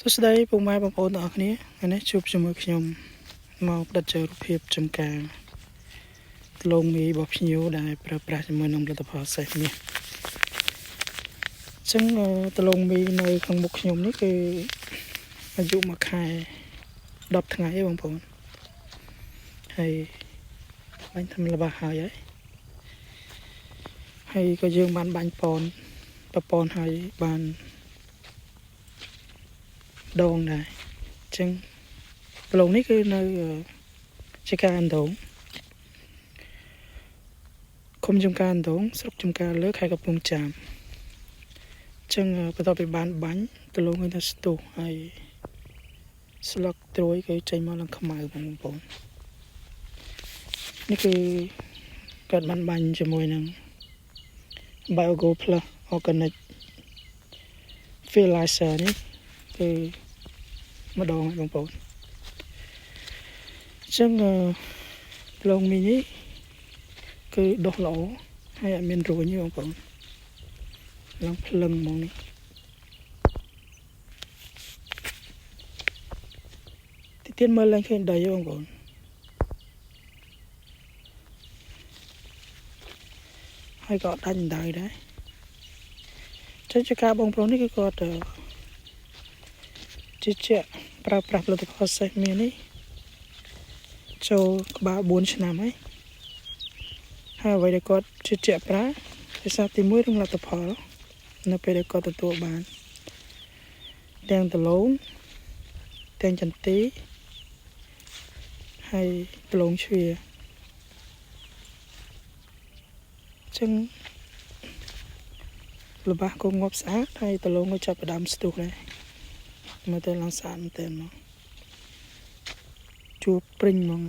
សួស្តីពុកម៉ែបងប្អូនទាំងអស់គ្នាថ្ងៃនេះជួបជាមួយខ្ញុំមកផ្ដិតជារូបភាពចំការដលងមីរបស់ភ្ញៀវដែលប្រើប្រាស់ជាមួយនឹងផលិតផលសេះមាសអញ្ចឹងដលងមីនៅខាងមុខខ្ញុំនេះគឺអាយុ1ខែ10ថ្ងៃឯងបងប្អូនហើយបាញ់ធ្វើល្បះហើយហើយក៏យើងបានបាញ់ប៉នប្រពនហើយបានដងដែរអញ្ចឹងដលងនេះគឺនៅជាការអណ្ដូងឃុំចំការអណ្ដូងស្រុកចំការលើខេត្តកំពង់ចាមអញ្ចឹងបន្ទាប់ពីបានបាញ់ដលងគឺថាស្ទុះហើយស្លឹកត្រួយគឺចេញមកឡើងខ្មៅបងប្អូននេះគឺគាត់បានបាញ់ជាមួយនឹង BioGo Plus Organic Fertilizer នេះគឺម្ដងហើយបងប្អូនអញ្ចឹងដលងមីនេះគឺដុះល្អហើយអត់មានរួញទេបងប្អូនឡើងភ្លឹងហ្មងនេះទីទៀតមើលឡើងឃើញដីទេបងប្អូនហើយក៏អត់ដាច់ដៅដែរចឹងជាការបងប្អូននេះគឺគាត់ជាជាប្រើប្រាស់ផលិតផលសេះមាសនេះចូលក្បាល4ឆ្នាំហើយហើយអ្វីដែលគាត់ជាជាប្រើភាសាទី1រឿងលទ្ធផលនៅពេលដែលគាត់ទទួលបានទាំងដលងទាំងចន្ទីហើយដលងជ្វាចឹងល្បះក៏ងាប់ស្អាតហើយដលងក៏ចាប់ផ្ដើមស្ទុះដែរមើលទៅឡើងស្អាតមែនទែនមកជួបព្រិញហ្មង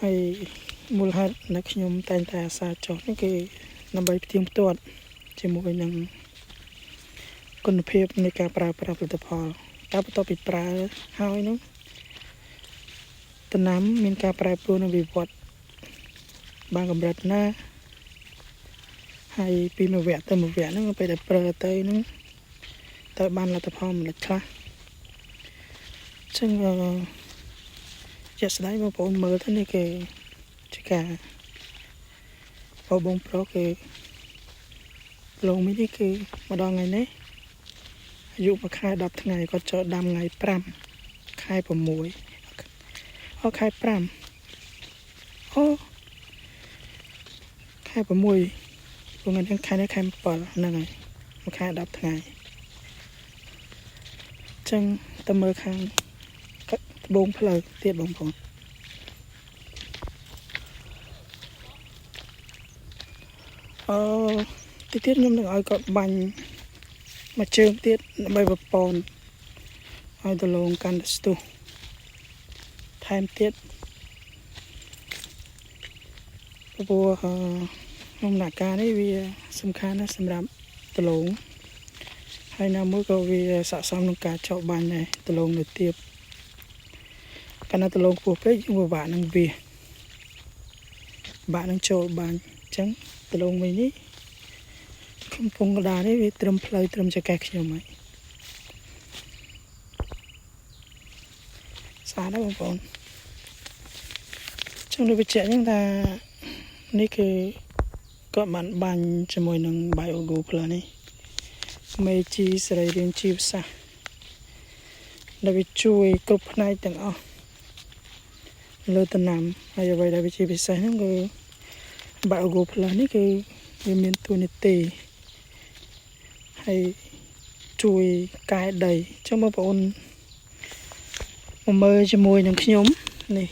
ហើយមូលហេតុដែលខ្ញុំតែងតែអាសាចុះនេះគឺដើម្បីផ្ទៀងផ្ទាត់ជាមួយនឹងគុណភាពនៃការប្រើប្រាស់ផលិតផលតើបន្ទាប់ពីប្រើហើយនោះដំណាំមានការប្រែប្រួលនិងវិវត្តបានកម្រិតណាហើយពីមួយវគ្គទៅមួយវគ្គហ្នឹងពេលដែលប្រើទៅហ្នឹងតើបានលទ្ធផលមិនខ្លះអញ្ចឹងជាក់ស្ដែងបងប្អូនមើលទៅនេះគេជាការបងប្រុសគេលងមីនេះគឺម្ដងថ្ងៃនេះអាយុ1ខែ10ថ្ងៃគាត់ចូលដាំថ្ងៃ5ខែ6អូខែ5អូខែ6ព្រោះថ្ងៃនេះខែនេះខែ7ហ្នឹងហើយ1ខែ10ថ្ងៃចឹងទៅមើលខាងត្បូងផ្លូវទៀតបងប្អូនទីទៀតខ្ញុំនឹងឲ្យគាត់បាញ់មួយជើងទៀតដើម្បីប្រពន្ធឲ្យដលងកាន់តែស្ទុះថែមទៀតព្រោះក្នុងដំណាក់កាលនេះវាសំខាន់ណាស់សម្រាប់ដលងហើយណាមួយក៏វាស័ក្តិសមនឹងការចោកបាញ់ដែរដលងនៅទៀបកាលណាដលងខ្ពស់ពេកយើងពិបាកនឹងវាបាក់នឹងចូលបាញ់អញ្ចឹងដលងមីនេះកំពុងកដានេះវាត្រឹមផ្លូវត្រឹមចកេះខ្ញុំហើយស្អាតណាស់បងប្អូនចឹងដូចបញ្ជាក់អញ្ចឹងថានេះគឺគាត់បានបាញ់ជាមួយនឹង BioGo Plus នេះមេជីសរីរាង្គជីវសាស្ត្រដែលវាជួយគ្រប់ផ្នែកទាំងអស់លើដំណាំហើយអ្វីដែលវាជាពិសេសហ្នឹងគឺ BioGo Plus នេះគឺវាមានតួនាទីហើយជួយកែដីអញ្ចឹងបងប្អូនមកមើលជាមួយនឹងខ្ញុំនេះ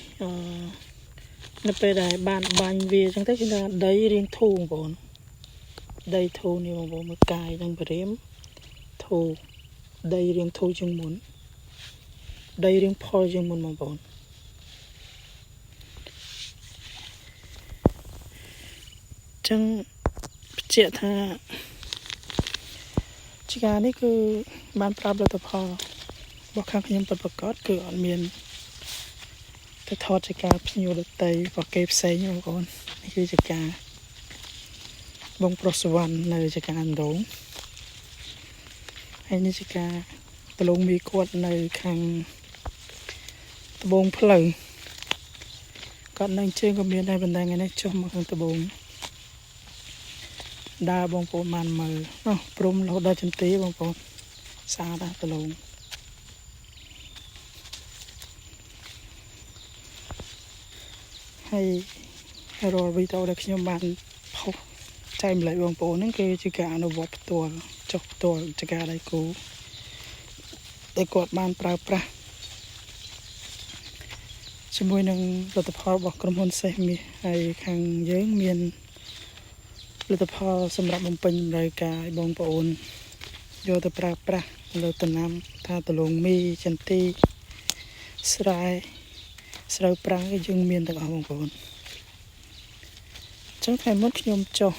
នៅពេលដែលបានបាញ់វាអញ្ចឹងទៅគឺថាដីរៀងធូរបងប្អូនដីធូរនេះបងប្អូនមើលកាយនឹងព្រាមធូរដីរៀងធូរជាងមុនដីរៀងផលជាងមុនបងប្អូនអញ្ចឹងបញ្ជាក់ថាជាការនេះគឺបានប្រាប់លទ្ធផលរបស់ខាងខ្ញុំពិតប្រាកដគឺអត់មានទៅថតជាការភ្ញៀវដតីរបស់គេផ្សេងបងប្អូននេះគឺជាការបងប្រុសសវណ្ណនៅជាការអណ្ដូង ហើយនេះជាការដលងមីគាត់នៅខាងត្បូងផ្លូវគាត់នៅជើងក៏មានដែរប៉ុន្តែថ្ងៃនេះចុះមកខាងត្បូងដើរបងប្អូនបានមើលនោះព្រំរហូតដល់ចន្ទីបងប្អូនស្អាតណាស់ដលងហើយរាល់វីដេអូដែលខ្ញុំបានផុសចែកម្លែកបងប្អូនហ្នឹងគឺជាការអនុវត្តផ្ទាល់ចុះផ្ទាល់ចការដៃគូដែលគាត់បានប្រើប្រាស់ជាមួយនឹងផលិតផលរបស់ក្រុមហ៊ុនសេះមាសហើយខាងយើងមានផលិតផលសម្រាប់បំពេញតម្រូវការឲ្យបងប្អូនយកទៅប្រើប្រាស់លើដំណាំថាដលងមីចន្ទីស្រែស្រូវប្រាំងគឺយើងមានទាំងអស់បងប្អូនចឹងថ្ងៃមុនខ្ញុំចុះ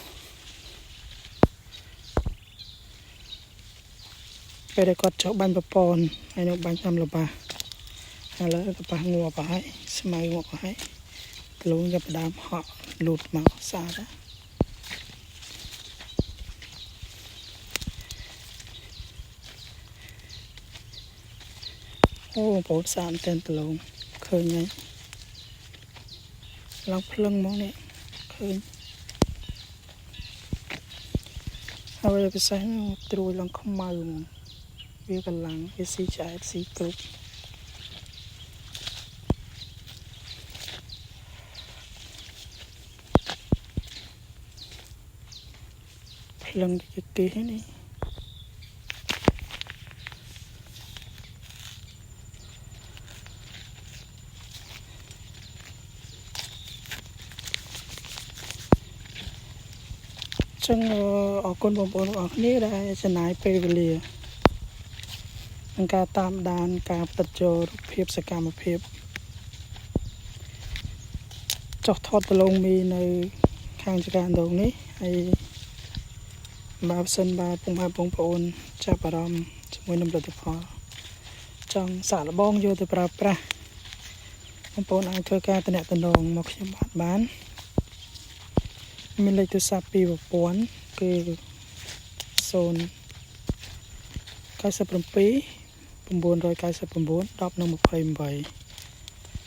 ពេលដែលគាត់ចុះបាញ់ប្រពន្ធហើយនៅបាញ់តាមល្បាសឥឡូវល្បាសងាប់ហើយស្មៅងាប់ហើយដលងចាប់ផ្ដើមហក់លូតមកស្អាតណាអូបងប្អូនស្អាតតែដលងឃើញហើយឡើងភ្លឹងហ្មងនេះឃើញហើយពិសេសត្រួយឡើងខ្មៅហ្មងវាកម្លាំងវាស៊ីឆ្អែតស៊ីគ្រប់ភ្លឹងគេគេនេះចឹងអរគុណបងប្អូនទាំងអស់គ្នាដែលចំណាយពេលវេលាក្នុងការតាមដានការផ្តិតចូលរូបភាពសកម្មភាពចុះថតដលងមីនៅខាងចការដងនេះហើយបើសិនបើពុកម៉ែបងប្អូនចាប់អារម្មណ៍ជាមួយនឹងផលិតផលចង់សាកល្បងយកទៅប្រើប្រាស់បងប្អូនអាចធ្វើការទំនាក់ទំនងមកខ្ញុំបានមានលេខទូរស័ព្ទពីរប្រព័ន្ធគឺ0 97 999 10និង28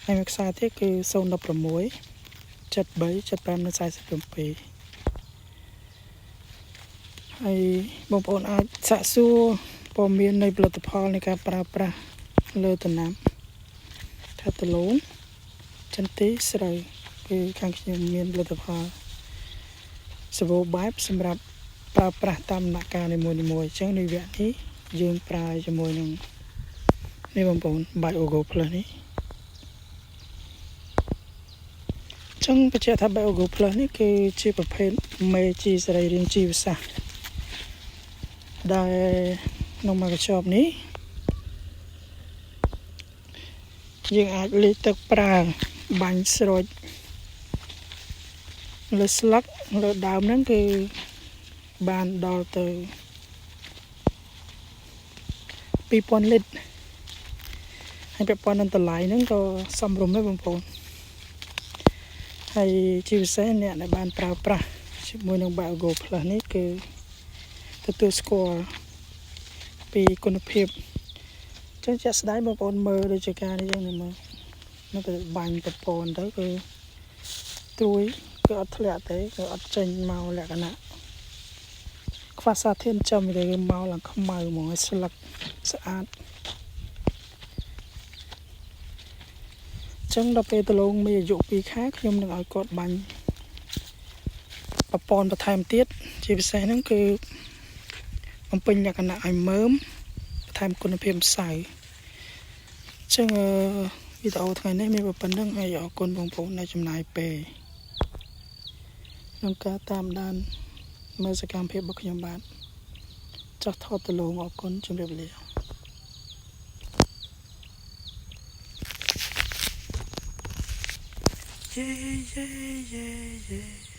ហើយមួយខ្សែទៀតគឺ016 73 75និង47ហើយបងប្អូនអាចសាកសួរព័ត៌មាននៃផលិតផលនៃការប្រើប្រាស់លើដំណាំថាដលងចន្ទីស្រូវគឺខាងខ្ញុំមានផលិតផលសម្បូរបែបសម្រាប់ប្រើប្រាស់តាមដំណាក់កាលនីមួយៗអញ្ចឹងនៅវគ្គនេះយើងប្រើជាមួយនឹងនេះបងប្អូន BioGo Plus នេះចឹងបញ្ជាក់ថា BioGo Plus នេះគឺជាប្រភេទមេជីសរីរាង្គជីវសាស្ត្រដែលក្នុងមួយកញ្ចប់នេះយើងអាចលាយទឹកប្រើបាញ់ស្រូចលើស្លឹកលើដើមហ្នឹងគឺបានដល់ទៅ2000លីត្រហើយពាក់ព័ន្ធនឹងតម្លៃហ្នឹងក៏សមរម្យដែរបងប្អូនហើយជាពិសេសអ្នកដែលបានប្រើប្រាស់ជាមួយនឹង BioGo Plus នេះគឺទទួលស្គាល់ពីគុណភាពចឹងជាក់ស្ដែងបងប្អូនមើលដូចជាការនេះចឹងមើលនៅទៅបាញ់ប្រព័ន្ធទៅគឺត្រួយគឺអត់ធ្លាក់ទេគឺអត់ចេញមកលក្ខណៈខ្វះសារធាតុចិញ្ចឹមទេគឺមកឡើងខ្មៅហ្មងឲ្យស្លឹកស្អាតចឹងដល់ពេលដលងមានអាយុ2ខែខ្ញុំនឹងឲ្យគាត់បាញ់ប្រព័ន្ធបន្ថែមទៀតជាពិសេសហ្នឹងគឺបំពេញលក្ខណៈឲ្យមើមបន្ថែមគុណភាពម្សៅចឹងវីដេអូថ្ងៃនេះមានប៉ុណ្្នឹងហើយអរគុណបងប្អូនដែលចំណាយពេលក្នុងការតាមដានមើលសកម្មភាពរបស់ខ្ញុំបាទចោះថតដលងអរគុណជម្រាបលាយេយេយេយេ